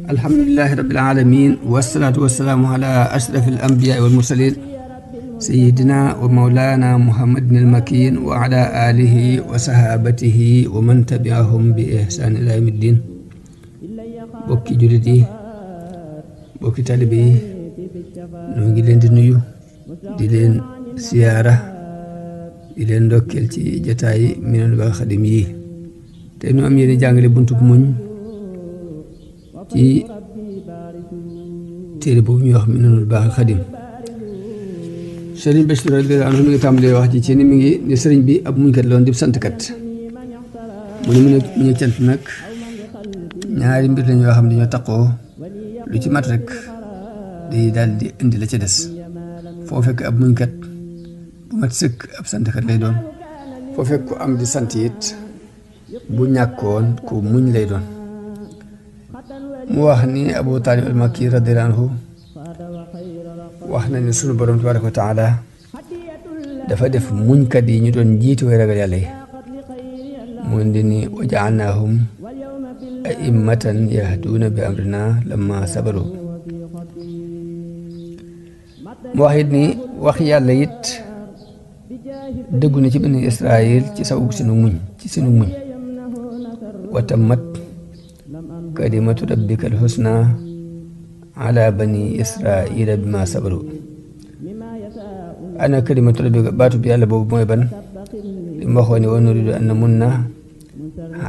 alhamdulillahi rabbil alamin wassalatu wassalamu ala ashrafil anbiya'i wal mursalin sayyidina wa mawlana muhammadin al-makin wa ala alihi wa sahabatihi wa man tabi'ahum bi ihsan ila yawmiddin. bokki jullit yi, bokki talibe yi, noo ngi leen di nuyu, di leen siyaara, di leen ndokkeel ci jataay Minanul Baaqil Xadim yi. te nu am yéen jàngale buntub muñ ci téere boobu ñuy wax Minanul Baaqil Xadim. Sëriñ Bachir radiyallaahu anhu mi ngi tàmbalee wax ci ni mi ngi ne sëriñ bi ab muñkat la woon di santkat. mu ne cant nag ñaari mbir lañ yoo xam ne ñoo taqoo, lu ci mat rek day daal di indi la ca des. foo fekk ab muñkat bu mat sëkk ab santkat lay doon, foo fekk ku am di sant it bu ñàkkoon ku muñ lay doon. mu wax ni Abu Taalib al-Makki radiyallaahu anhu wax na ne sunu borom tabaaraka wa taala dafa def muñkat yi ñu doon jiitu way ragal yàlla yi. mu indi ni wa ja'alnaahum a'immatan yahduuna bi amrina lamma sabaru. mu wax it ni wax yàlla it dëggu na ci bani Israayil ci saw sunu muñ wa tammat kalimatu rabbika al-husna ala bani Israayila bima sabaru. ana kalimatu rabbika baatu bi yàlla boobu mooy ban? li mu waxoon ne wa nuriidu an namunna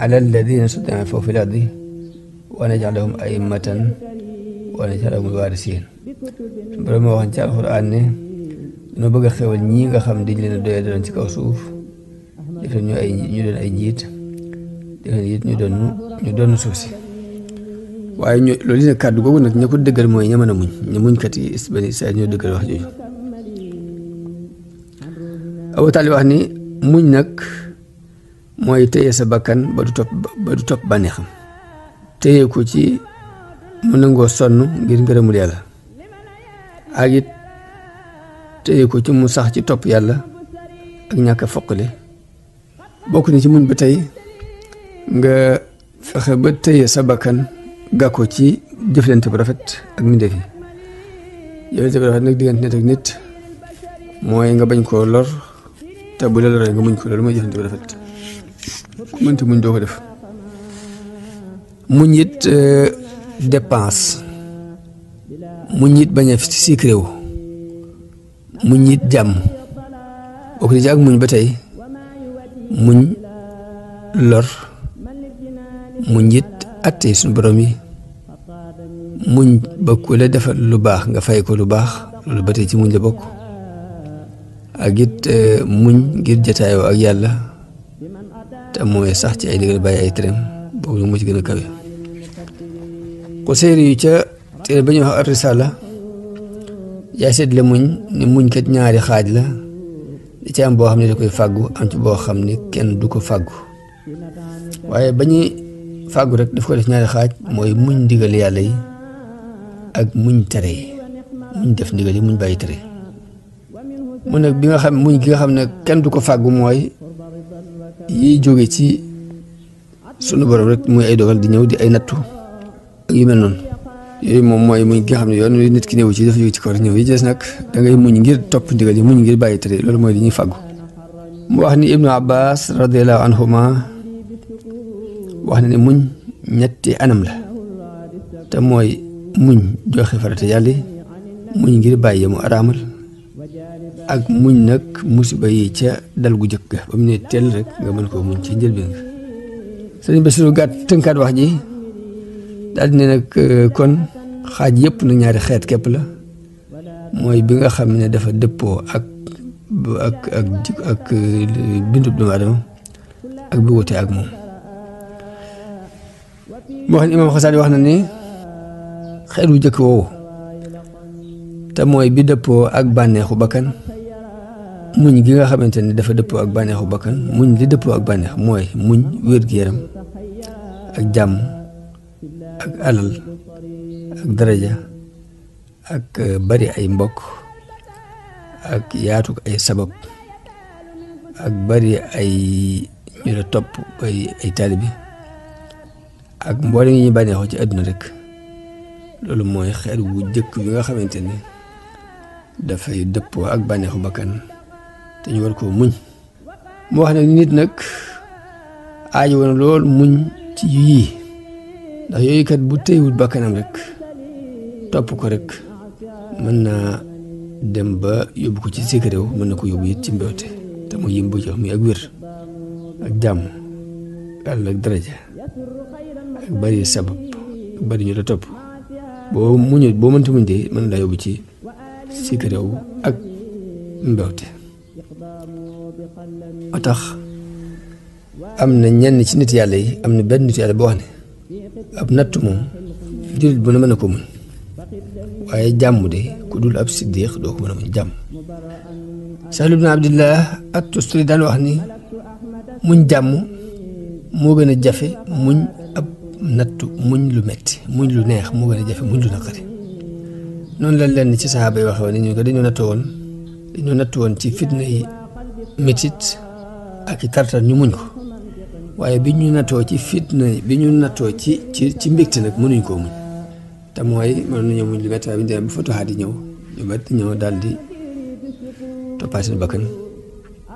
ala alladina stud'ifu fil ardi wa naj'alahum a'immatan wa naj'alahum waarisiin. borom moo waxoon ci alxuraan ne dañoo bëgg a xewal ñii nga xam dañ leen a doyee doon ci kaw suuf, def ñu doon ay njiit, def it ñu doon suuf si. waaye loolu yi nag kàddu googu nag ña ko dëggal mooy ña mën a muñ, ña muñkat yi bani Israayil ñoo dëggal wax jooju. Abu Taalib wax ni muñ nag mooy téye sa bakkan ba du topp bànneexam, téye ko ci mu nangoo sonn ngir ngërëmul yàlla, ak it téye ko ci mu sax ci topp yàlla ak ñàkk a foqale. bokk ni ci muñ ba tey nga fexe ba téye sa bakkan gàkko ci jëflante bu rafet ak mbindeef yi. jëflante bu rafet nag diggante nit ak nit mooy nga bañ koo lor, te bu la loree nga muñ ko. loolu mooy jëflante bu rafet. ku mënti muñ doo ko def. muñ it dépense, muñ it bañ a siikréew, muñ it jàmm bokk na ci ak muñ ba tey muñ lor, muñ it atte suñu borom yi, muñ ba ku la defal lu baax nga fay ko lu baax, loolu ba tey ci muñ la bokk. ak it muñ ngir jataayoo ak yàlla te mooy sax ci ay ndigal bàyyi ay tereem, boobu lu mu ci gën a kawe. Xuseyri yu ca téere ba ñuy wax ar-Risaala yaa seetle muñ ni muñ kat ñaari xaaj la, di ci am boo xam ne da koy fàggu, am ci boo xam ne kenn du ko fàggu. waaye ba ñuy fàggu rek daf ko def ñaari xaaj, mooy muñ ndigal yàlla yi ak muñ tere yi, muñ def ndigal yi, muñ bàyyi tere. mu nag bi nga xam muñ gi nga xam ne kenn du ko fàggu mooy yiy jóge ci sunu borom rek, muy ay dogal di ñëw di ay nattu ak yu mel noonu. yooyu moom mooy muñ gi nga xam ne yoon nit ki néew ci dafa jóge ci kaw rek ñëw. yi des nag da ngay muñ ngir topp ndigal yi, muñ ngir bàyyi tere, loolu mooy li ñuy fàggu. mu wax ni Ibnu Abbas radiyallahu anhuma wax na ne muñ ñetti anam la, te mooy muñ joxe farata yàlla, muñ ngir bàyyi mu araamal, ak muñ nag musiba yi ca dal gu jëkk ga ba mu ne teel rek nga mën koo muñ ci njëlbeen nga. sëriñ Basiru gàtt tënkaat wax ji daal di ne nag kon xaaj yëpp nag ñaari xeet képp la, mooy bi nga xam ne dafa dëppoo ak bindub doomu aadama ak bi wute ak moom. moo xam ne Imaam Xasaali wax na ni xeet wu jëkk woowu te mooy bi dëppoo ak bànneexu bakkan, muñ gi nga xamante ne dafa dëppoo ak bànneexu bakkan, muñ li dëppoo ak bànneex mooy muñ wér-gu-yaram ak jàmm ak alal ak daraja ak bari ay mbokk ak yaatu ay sabab ak bari ay ñu la topp ay taalibi ak mboolem yi ñu bànneexoo ci àdduna rek. loolu mooy xeet wu jëkk bi nga xamante ni dafay dëppoo ak bànneexu bakkan te ñu war koo muñ. mu wax nag nit nag aajo woon lool muñ ci yii ndax yooyu kat bu téyewul bakkanam rek topp ko rek mën naa dem ba yóbbu ko ci sikkaréew, mën na ko yóbbu it ci mbewte te mu yim bu jox muy ak wér ak jàmm yàlla ak daraja ak bari sabab ak bari ñu la topp. boo mënta muñ de mën laa yóbbu ci sikkaréew ak mbewte. moo tax am na ñenn ci nit yàlla yi, am na benn nit yàlla boo xam ne ab natt moom jullit bu ne mën na ko muñ, waaye jàmm de ku dul ab siddiq doo ko mën a muñ jàmm. Sahl ibn Abdillah at-Tustari daan wax ni muñ jàmm moo gën a jafe muñ ab nattu, muñ lu metti, muñ lu neex moo gën a jafe muñ lu naqari. noonu la leen ci saxaaba yi waxee woon ni ñu ko dañoo nattu woon ci fitna yi métit ak i tartar ñu muñ ko, waaye bi ñu nattoo ci fitna bi ñu nattoo ci mbégte nag mënuñ koo muñ. te mooy mën nañoo muñ lu métti waaye bi ñu demee ba fotoxaat yi ñëw daal di toppaat seen bakkan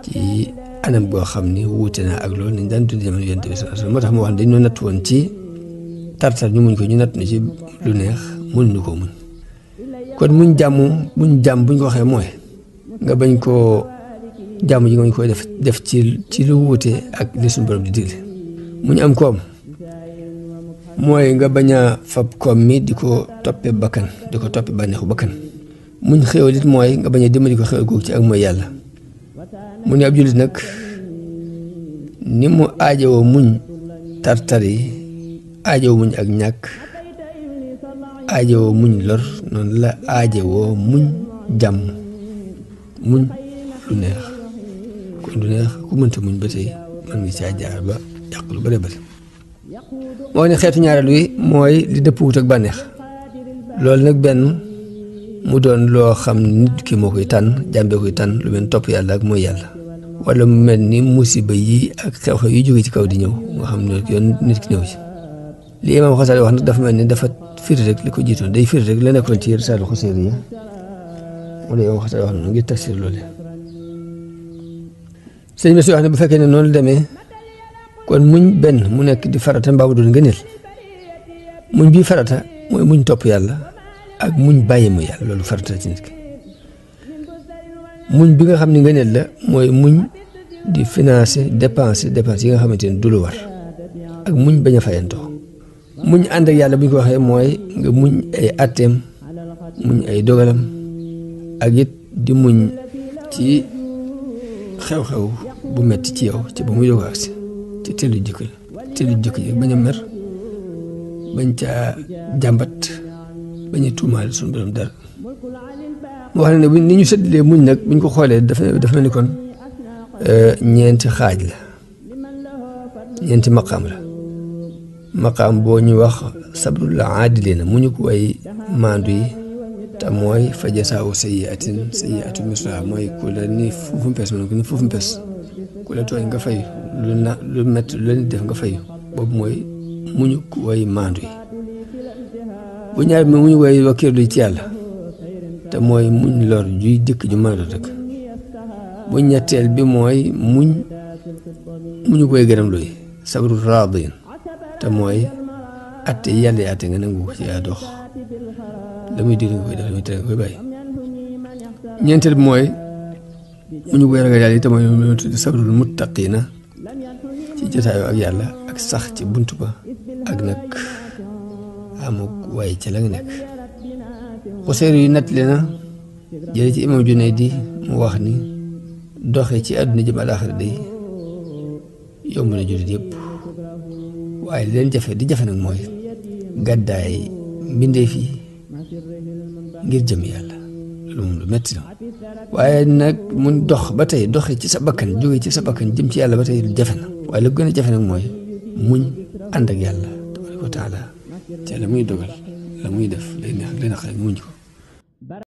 ci anam goo xam ni wuute na ak loolu nañ daan dund jamono Yonent bi sallallahu alayhi wasallam. moo tax mu wax ne dañoo natt woon ci tartar ñu muñ ko, ñu natt na ci lu neex mënuñu koo muñ. kon muñ jàmm buñ ko waxee mooy nga bañ koo jàmm ji nga bañ koy def ci lu wuute ak li suñu borom di digle. muñ am koom mooy nga bañ a fab koom mi di ko toppee bakkan, di ko toppee bànneexu bakkan. muñ xéwal it mooy nga bañ a dimbali ko xéwal googu ci ak mooy yàlla. mu ne ab jullit nag ni mu aajowoo muñ tartar yi, aajowoo muñ ak ñàkk, aajowoo muñ lor, noonu la aajowoo muñ jàmm, muñ lu neex. kon lu neex ku mënta muñ ba tey mën nga caa jaar ba yàq lu bëri bëri. moo ne xeetu ñaareelu yi mooy li dëpp wut ak bànneex. loolu nag benn mu doon loo xam nit ki moo koy tànn, jàmbee koy tànn, lu mel ni topp yàlla ak mooy yàlla, wala mu mel ni musiba yi ak xew-xew yi jóge ci kaw di ñëw nga xam ne yoon nit ki ñëw ci. li Imaam Xasaali wax nag dafa mel ni dafa firi rek li ko jiitoon, day firi rek la nekkoon ci Risaalu Xuseyriya wala Imaam Xasaali wax noonu ngir tafsir loolu. sëñ bi si wax ne bu fekkee ne noonu demee kon muñ benn mu nekk di farata mbaa mu doon ngëneel. muñ bii farata mooy muñ topp yàlla ak muñ bàyyi mu yàlla, loolu farata ci nit ki. muñ bi nga xam ne ngëneel la mooy muñ di financer dépense yi nga xamante ne du lu war, ak muñ bañ a fayantoo. muñ ànd ak yàlla bu ñu ko waxee mooy nga muñ ay atteem, muñ ay dogalam, ak it di muñ ci xew-xew bu metti ci yow ci ba muy doog agsi ci telu jikko ji bañ a mer, bañ caa jàmbat, bañ a tuumaal suñu borom dara. mu wax ne ni ñu séddalee muñ nag buñ ko xoolee dafa mel ni kon ñeenti xaaj la, ñeenti maqaam la. maqaam boo ñu wax sabrul aadiliina muñu ko way maandu yi, te mooy fa jasaawu sayyi'atun mislahaa, mooy ku la ni fuufu mpes ma ne ko ni fuufu mpes, ku la tooñ nga fayu, lu métti lu leen def nga fayu. boobu mooy muñu ko way maandu yi. bu ñaar bi muñu way wakkiirlu ci yàlla, te mooy muñ lor juy dikk ju mën a doon rek. bu ñetteel bi mooy muñu koy gërëm luy sabrul raadiin, te mooy atte yàlla yi atte nga nangu ko ci yaa dox, la muy digle nga koy def, la muy tere nga koy bàyyi. ñeenteel bi mooy muñu koy ragal yàlla yi, te mooy lu tudd sabrul muttaqiina, ci jotaayoo ak yàlla ak sax ci bunt ba ak nag amuk waaye ca la nga nekk. Xuseyri yu nettali na jële ci imam Junaydi mu wax ni doxe ci àdduna jëm alaaxira day yomb na jullit yëpp, waaye li leen jafe nag mooy gàddaay mbindeef yi ngir jëm yàlla. loolu moom lu metti la, waaye nag mun dox ba tey doxe ci sa bakkan, jóge ci sa bakkan jëm ci yàlla ba tey jafe na, waaye la gën a jafe nag mooy muñ ànd ak yàlla tabaaraka wa taala te la muy dogal la muy def lay neex lay naqari muñ ko.